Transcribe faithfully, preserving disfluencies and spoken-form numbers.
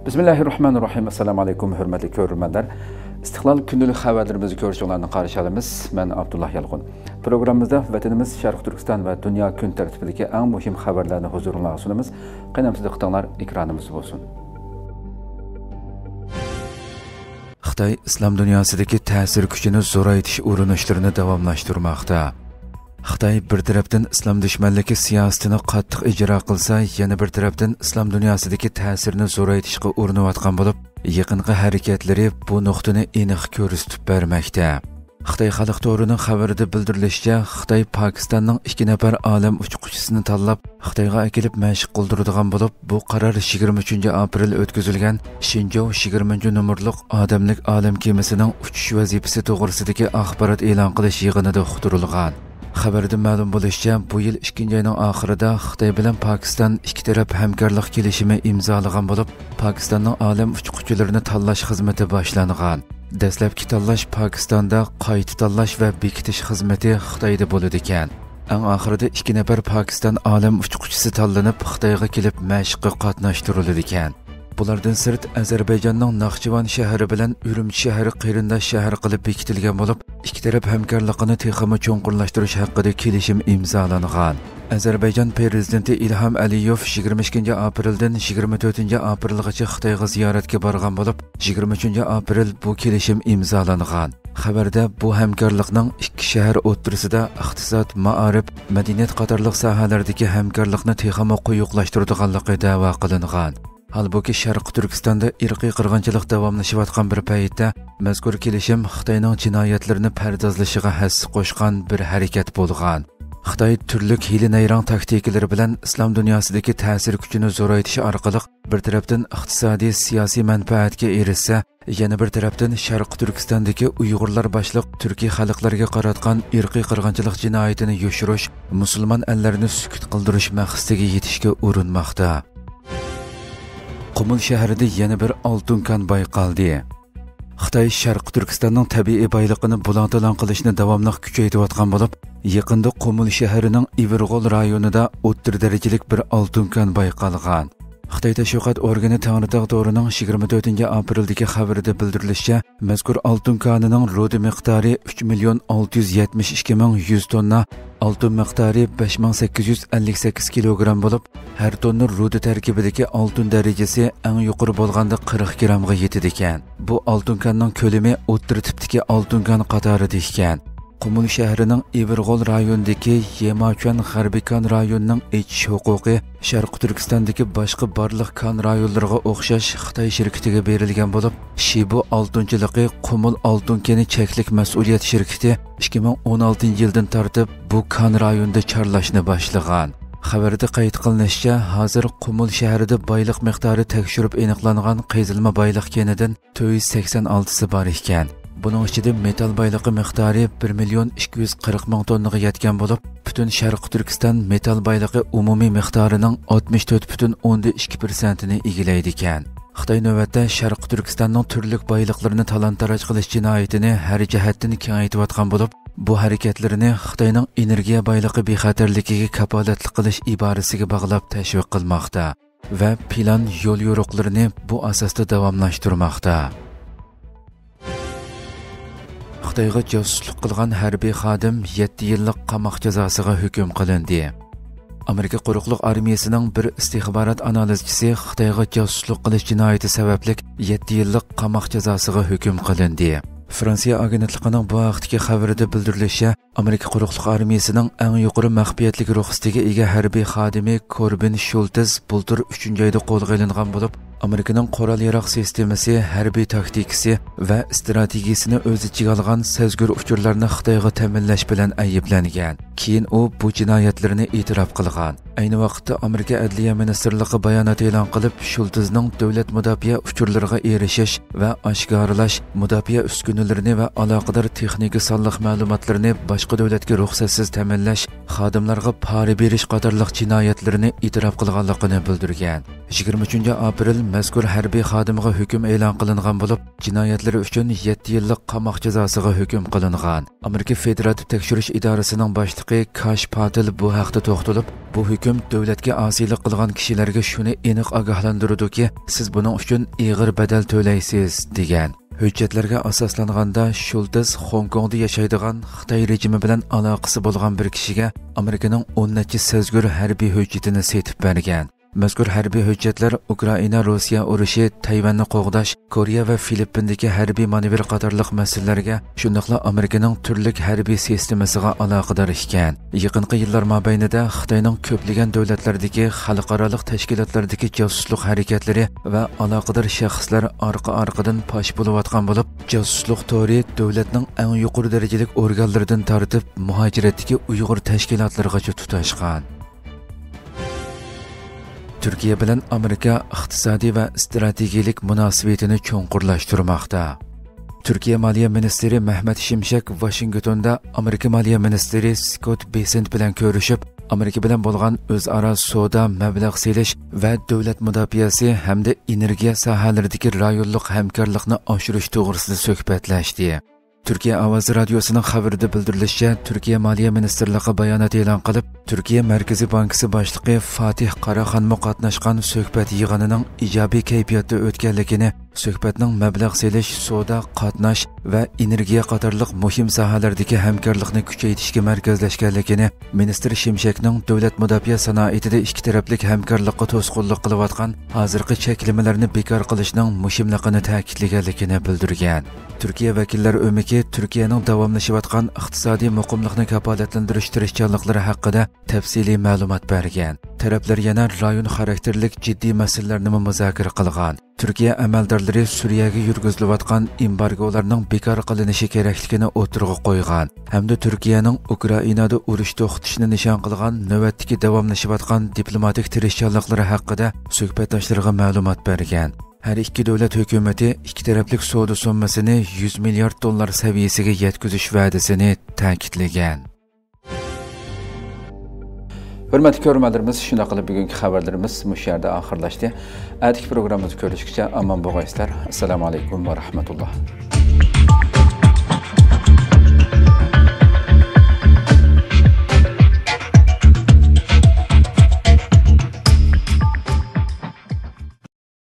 بىسمىللاھىررەھمانىررەھىم. ئەسسالامۇ ئەلەيكۇم، ھۆرمەتلىك كۆرۈرمەنلەر. ئىستىقلال كۈندىلىك خەۋەرلىرىمىزنى كۆرۈشۈڭلارنى قارشى ئالىمىز. مەن ئابدۇللا يالقۇن. پروگراممىمىزدا ۋەتىنىمىز شەرقىي تۈركىستان ۋە دۇنيا كۈن تەرتىپىدىكى ئەڭ مۇھىم خەۋەرلەرنى ھۇزۇرۇڭلارغا سۇنىمىز. قېنى ئەمدى دىققىتىڭلار ئېكرانىمىزدا بولسۇن. خىتاي ئىسلام دۇنياسىدىكى تەسىر كۈچىنى زورايتىش ئۇرۇنۇشلىرىنى داۋاملاشتۇرماقتا. خىتاي بىر تەرەپتىن ئىسلام دۈشمەنلىكى سىياسىتىنى قاتتىق ئىجرا قىلسا، يەنە بىر تەرەپتىن ئىسلام دۇنياسىدىكى تەسىرىنى زورايتىشقا ئۇرۇنۇۋاتقان بولۇپ، يېقىنقى ھەرىكەتلىرى بۇ نۇقتىنى ئېنىق كۆرسىتىپ بەرمەكتە. خىتاي خەلق تورىنىڭ خەۋىرىدە بىلدۈرۈلۈشىچە، خىتاي پاكىستاننىڭ ئىككى نەپەر ئالەم ئۇچقۇچىسىنى تاللاپ، خىتايغا ئەكېلىپ مەشىق قىلدۇرىدىغان بولۇپ، بۇ قارار يىگىرمە ئۈچىنچى ئاپرېل ئۆتكۈزۈلگەن شىنجوۋ يىگىرمىنچى نومۇرلۇق ئادەملىك ئالەم كېمىسىنىڭ ئۇچۇش ۋەزىپىسى توغرىسىدىكى ئاخبارات ئېلان قىلىش يىغىنىدا ئۇقتۇرۇلغان. خەۋەردىن مەلۇم بولۇشىچە، بۇ يىل ئىككىنچى ئاينىڭ ئاخىرىدا خىتاي بىلەن پاكىستان ئىككى تەرەپ ھەمكارلىق كېلىشىمى ئىمزالىغان بولۇپ، پاكىستاننىڭ ئالەم ئۇچقۇچىلىرىنى تاللاش خىزمىتى باشلانغان. دەسلەپكى تاللاش پاكىستاندا، قايتا تاللاش ۋە بېكىتىش خىزمىتى خىتايدا بولىدىكەن. ئەڭ ئاخىرىدا ئىككى نەپەر پاكىستان ئالەم ئۇچقۇچىسى تاللىنىپ، خىتايغا كېلىپ مەشىققە قاتناشتۇرۇلىدىكەن. بۇلاردىن سىرت، ئەزەربەيجاننىڭ ناخچىۋان شەھىرى بىلەن ئۈرۈمچى شەھىرى قېرىنداش شەھەر قىلىپ بېكىتىلگەن بولۇپ، ئىككى تەرەپ ھەمكارلىقىنى تېخىمۇ چوڭقۇرلاشتۇرۇش ھەققىدە كېلىشىم ئىمزالانغان. ئەزەربەيجان پىرېزىدېنتى ئىلھام ئەلىيېۋ يىگىرمە ئىككىنچى ئاپرېلدىن يىگىرمە تۆتىنچى ئاپرېلغىچە خىتايغا زىيارەتكە بارغان بولۇپ، يىگىرمە ئۈچىنچى ئاپرېل بۇ كېلىشىم ئىمزالانغان. خەۋەردە بۇ ھەمكارلىقنىڭ ئىككى شەھەر ئوتتۇرىسىدا ئىقتىساد، مائارىپ، مەدەنىيەت قاتارلىق ساھەلەردىكى ھەمكارلىقنى تېخىمۇ قويۇقلاشتۇرىدىغانلىقى دەۋا قىلىنغان. ھالبۇكى، شەرقىي تۈركىستاندا ئىرقىي قىرغىنچىلىق داۋاملىشىۋاتقان بىر پەيتتە، مەزكۇر كېلىشىم خىتاينىڭ جىنايەتلىرىنى پەردازلىشىغا ھەسسە قوشقان بىر ھەرىكەت بولغان. خىتاي تۈرلۈك ھىيلە-نەيرەڭ تاكتىكىلىرى بىلەن ئىسلام دۇنياسىدىكى تەسىر كۈچىنى زورايتىش ئارقىلىق، بىر تەرەپتىن ئىقتىسادىي، سىياسىي مەنپەئەتكە ئېرىشسە، يەنە بىر تەرەپتىن شەرقىي تۈركىستاندىكى ئۇيغۇرلار باشلىق تۈركىي خەلقلەرگە قاراتقان ئىرقىي قىرغىنچىلىق جىنايىتىنى يوشۇرۇش، مۇسۇلمان ئەللەرنى سۈكۈت قىلدۇرۇش مەقسىتىگە يېتىشكە ئۇرۇنماقتا. قۇمۇل شەھىرىدە يەنە بىر ئالتۇن كان بايقالدى. خىتاي شەرقىي تۈركىستاننىڭ تەبىئىي بايلىقىنى بۇلاڭ-تالاڭ قىلىشنى داۋاملىق كۈچەيتىۋاتقان بولۇپ، يېقىندا قۇمۇل شەھىرىنىڭ ئىۋىرغول رايونىدا ئوتتۇرا دەرىجىلىك بىر ئالتۇن كان بايقالغان. خىتاي تەشۋىقات ئورگىنى تەڭرىتاغ تورىنىڭ يىگىرمە تۆتىنچى ئاپرېلدىكى خەۋىرىدە بىلدۈرۈلۈشىچە، مەزكۇر ئالتۇن كانىنىڭ رۇدا مىقدارى ئۈچ مىليون ئالتە يۈز يەتمىش ئىككى مىڭ يۈز توننا، ئالتۇن مىقدارى بەش مىڭ سەككىز يۈز ئەللىك سەككىز كىلوگرام بولۇپ، ھەر توننا رۇدا تەركىبىدىكى ئالتۇن دەرىجىسى ئەڭ يۇقىرى بولغاندا قىرىق گرامغا يېتىدىكەن. بۇ ئالتۇن كاننىڭ كۆلىمى ئوتتۇرا تىپتىكى ئالتۇن كان قاتارىدا ئىكەن. قۇمۇل شەھىرىنىڭ ئىۋىرغول رايونىدىكى يېماچۈەن غەربىي كان رايونىنىڭ ئېچىش ھوقۇقى شەرقىي تۈركىستاندىكى باشقا بارلىق كان رايونلىرىغا ئوخشاش خىتاي شىركىتىگە بېرىلگەن بولۇپ، شىبۇ ئالتۇنچىلىقى قۇمۇل ئالتۇن كېنى چەكلىك مەسئۇلىيەت شىركىتى ئىككى مىڭ ئون ئالتىنچى يىلدىن تارتىپ بۇ كان رايونىدا چارلاشنى باشلىغان. خەۋەردە قەيت قىلىنىشىچە، ھازىر قۇمۇل شەھىرىدە بايلىق مىقدارى تەكشۈرۈپ ئېنىقلانغان قېزىلما بايلىق كېنىدىن تۆت يۈز سەكسەن ئالتىسى بار ئىكەن. بۇنىڭ ئىچىدە مېتال بايلىقى مىقدارى بىر مىليون ئىككى يۈز قىرىق مىڭ توننىغا يەتكەن بولۇپ، پۈتۈن شەرقىي تۈركىستان مېتال بايلىقى ئومۇمىي مىقدارىنىڭ ئاتمىش تۆت پۈتۈن ئوندىن ئىككى پىرسەنتىنى ئىگىلەيدىكەن. خىتاي نۆۋەتتە شەرقىي تۈركىستاننىڭ تۈرلۈك بايلىقلىرىنى تالان-تاراج قىلىش جىنايىتىنى ھەر جەھەتتىن كېڭەيتىۋاتقان بولۇپ، بۇ ھەرىكەتلىرىنى خىتاينىڭ ئېنېرگىيە بايلىقى بىخەتەرلىكىگە كاپالەتلىك قىلىش ئىبارىسىگە باغلاپ تەشۋىق قىلماقتا ۋە پىلان يوليورۇقلىرىنى بۇ ئاساستا داۋاملاشتۇرماقتا. خىتايغا جاسۇسلۇق قىلغان ھەربىي خادىم يەتتە يىللىق قاماق جازاسىغا ھۆكۈم قىلىندى. ئامېرىكا قۇرۇقلۇق ئارمىيىسىنىڭ بىر ئىستىخبارات ئانالىزچىسى خىتايغا جاسۇسلۇق قىلىش جىنايىتى سەۋەبلىك يەتتە يىللىق قاماق جازاسىغا ھۆكۈم قىلىندى. فرانسىيە ئاگېنتلىقىنىڭ بۇ ھەقتىكى خەۋىرىدە بىلدۈرۈلۈشىچە، ئامېرىكا قۇرۇقلۇق ئارمىيىسىنىڭ ئەڭ يۇقىرى مەخپىيەتلىك رۇخسىتىگە ئىگە ھەربىي خادىمى كوربىن شۇلتىز بۇلتۇر ئۈچىنچى ئايدا قولغا ئېلىنغان بولۇپ، ئامېرىكىنىڭ قورال-ياراغ سىستېمىسى، ھەربىي تاكتىكىسى ۋە ئىستراتېگىيىسىنى ئۆز ئىچىگە ئالغان سەزگۈر ئۇچۇرلارنى خىتايغا تەمىنلەش بىلەن ئەيىبلەنگەن. كېيىن ئۇ بۇ جىنايەتلىرىنى ئېتىراپ قىلغان. ئەينى ۋاقىتتا ئامېرىكا ئەدلىيە مىنىستىرلىقى بايانات ئېلان قىلىپ، شۇلتىزنىڭ دۆلەت مۇداپىئە ئۇچۇرلىرىغا ئېرىشىش ۋە ئاشكارىلاش، مۇداپىئە ئۈسكۈنىلىرىنى ۋە ئالاقىدار تېخنىكا سانلىق مەلۇماتلىرىنى باشقا دۆلەتكە رۇخسەتسىز تەمىنلەش، خادىملارغا پارا بېرىش قاتارلىق جىنايەتلىرىنى ئېتىراپ قىلغانلىقىنى بىلدۈرگەن. يىگىرمە ئۈچىنچى ئاپرېل مەزكۇر ھەربىي خادىمغا ھۆكۈم ئېلان قىلىنغان بولۇپ، جىنايەتلىرى ئۈچۈن يەتتە يىللىق قاماق جازاسىغا ھۆكۈم قىلىنغان. ئامېرىكا فېدېراتىپ تەكشۈرۈش ئىدارىسىنىڭ باشلىقى كاش پاتېل بۇ ھەقتە توختىلىپ، بۇ ھۆكۈم دۆلەتكە ئاسىيلىق قىلغان كىشىلەرگە شۇنى ئېنىق ئاگاھلاندۇرىدۇكى، سىز بۇنىڭ ئۈچۈن ئېغىر بەدەل تۆلەيسىز، دېگەن. ھۆججەتلەرگە ئاساسلانغاندا، شۇلتېس خوڭكوڭدا ياشايدىغان خىتاي رېجىمى بىلەن ئالاقىسى بولغان بىر كىشىگە ئامېرىكىنىڭ ئون نەچچە سەزگۈر ھەربىي ھۆججىتىنى سېتىپ بەرگەن. مەزكۇر ھەربىي ھۆججەتلەر ئۇكرائىنا-روسىيە ئۇرۇشى، تەيۋەننى قوغداش، كورېيە ۋە فىلىپپىندىكى ھەربىي مانېۋىر قاتارلىق مەسىلىلەرگە، شۇنداقلا ئامېرىكىنىڭ تۈرلۈك ھەربىي سىستېمىسىغا ئالاقىدار ئىكەن. يېقىنقى يىللار مابەينىدە خىتاينىڭ كۆپلىگەن دۆلەتلەردىكى خەلقئارالىق تەشكىلاتلاردىكى جاسۇسلۇق ھەرىكەتلىرى ۋە ئالاقىدار شەخسلەر ئارقا-ئارقىدىن پاش بولۇۋاتقان بولۇپ، جاسۇسلۇق تورى دۆلەتنىڭ ئەڭ يۇقىرى دەرىجىلىك ئورگانلىرىدىن تارتىپ، مۇھاجىرەتتىكى ئۇيغۇر تەشكىلاتلىرىغىچە تۇتاشقان. تۈركىيە بىلەن ئامېرىكا ئىقتىسادىي ۋە ئىستراتېگىيىلىك مۇناسىۋىتىنى چوڭقۇرلاشتۇرماقتا. تۈركىيە مالىيە مىنىستىرى مەھمەت شىمشەك ۋاشىنگتوندا ئامېرىكا مالىيە مىنىستىرى سكوت بېسېنت بىلەن كۆرۈشۈپ، ئامېرىكا بىلەن بولغان ئۆزئارا سودا، مەبلەغ سېلىش ۋە دۆلەت مۇداپىئەسى ھەمدە ئېنېرگىيە ساھەلىرىدىكى رايونلۇق ھەمكارلىقنى ئاشۇرۇش توغرىسىدا سۆھبەتلەشتى. تۈركىيە ئاۋازى رادىيوسىنىڭ خەۋىرىدە بىلدۈرۈلۈشىچە، تۈركىيە مالىيە مىنىستىرلىقى بايانات ئېلان قىلىپ، تۈركىيە مەركىزىي بانكىسى باشلىقى فاتىھ قاراخانمۇ قاتناشقان سۆھبەت يىغىنىنىڭ ئىجابىي كەيپىياتتا ئۆتكەنلىكىنى، سۆھبەتنىڭ مەبلەغ سېلىش، سودا، قاتناش ۋە ئېنېرگىيە قاتارلىق مۇھىم ساھەلەردىكى ھەمكارلىقنى كۈچەيتىشكە مەركەزلەشكەنلىكىنى، مىنىستىر شىمشەكنىڭ دۆلەت مۇداپىئە سانائىتىدە ئىككى تەرەپلىك ھەمكارلىققا توسقۇنلۇق قىلىۋاتقان ھازىرقى چەكلىمىلەرنى بىكار قىلىشنىڭ مۇھىملىقىنى تەكىتلىگەنلىكىنى بىلدۈرگەن. تۈركىيە ۋەكىللەر ئۆمىكى تۈركىيەنىڭ داۋاملىشىۋاتقان ئىقتىسادىي مۇقىملىقنى كاپالەتلەندۈرۈش تىرىشچانلىقلىرى ھەققىدە تەپسىلىي مەلۇمات بەرگەن. تەرەپلەر يەنە رايون خاراكتېرلىك جىددىي مەسىلىلەرنىمۇ مۇزاكىرە قىلغان. تۈركىيە ئەمەلدارلىرى سۈرىيەگە يۈرگۈزۈلۈۋاتقان ئېمبارگولارنىڭ بىكار قىلىنىشى كېرەكلىكىنى ئوتتۇرىغا قويغان ھەمدە تۈركىيەنىڭ ئۇكرائىنادا ئۇرۇش توختىتىشنى نىشان قىلغان نۆۋەتتىكى داۋاملىشىۋاتقان دىپلوماتىك تىرىشچانلىقلىرى ھەققىدە سۆھبەتداشلىرىغا مەلۇمات بەرگەن. ھەر ئىككى دۆلەت ھۆكۈمىتى ئىككى تەرەپلىك سودا سوممىسىنى يۈز مىليارد دوللار سەۋىيەسىگە يەتكۈزۈش ۋەدىسىنى تەكىتلىگەن. ھۆرمەتلىك كۆرۈرمەنلىرىمىز، شۇنداق قىلىپ بۈگۈنكى خەۋەرلىرىمىز مۇشۇ يەردە ئاخىرلاشتى. ئەتىكى پروگراممىمىزدا كۆرۈشكىچە ئامان بولغايسىلەر. ئەسسالامۇ ئەلەيكۇم ۋە رەھمەتۇللا.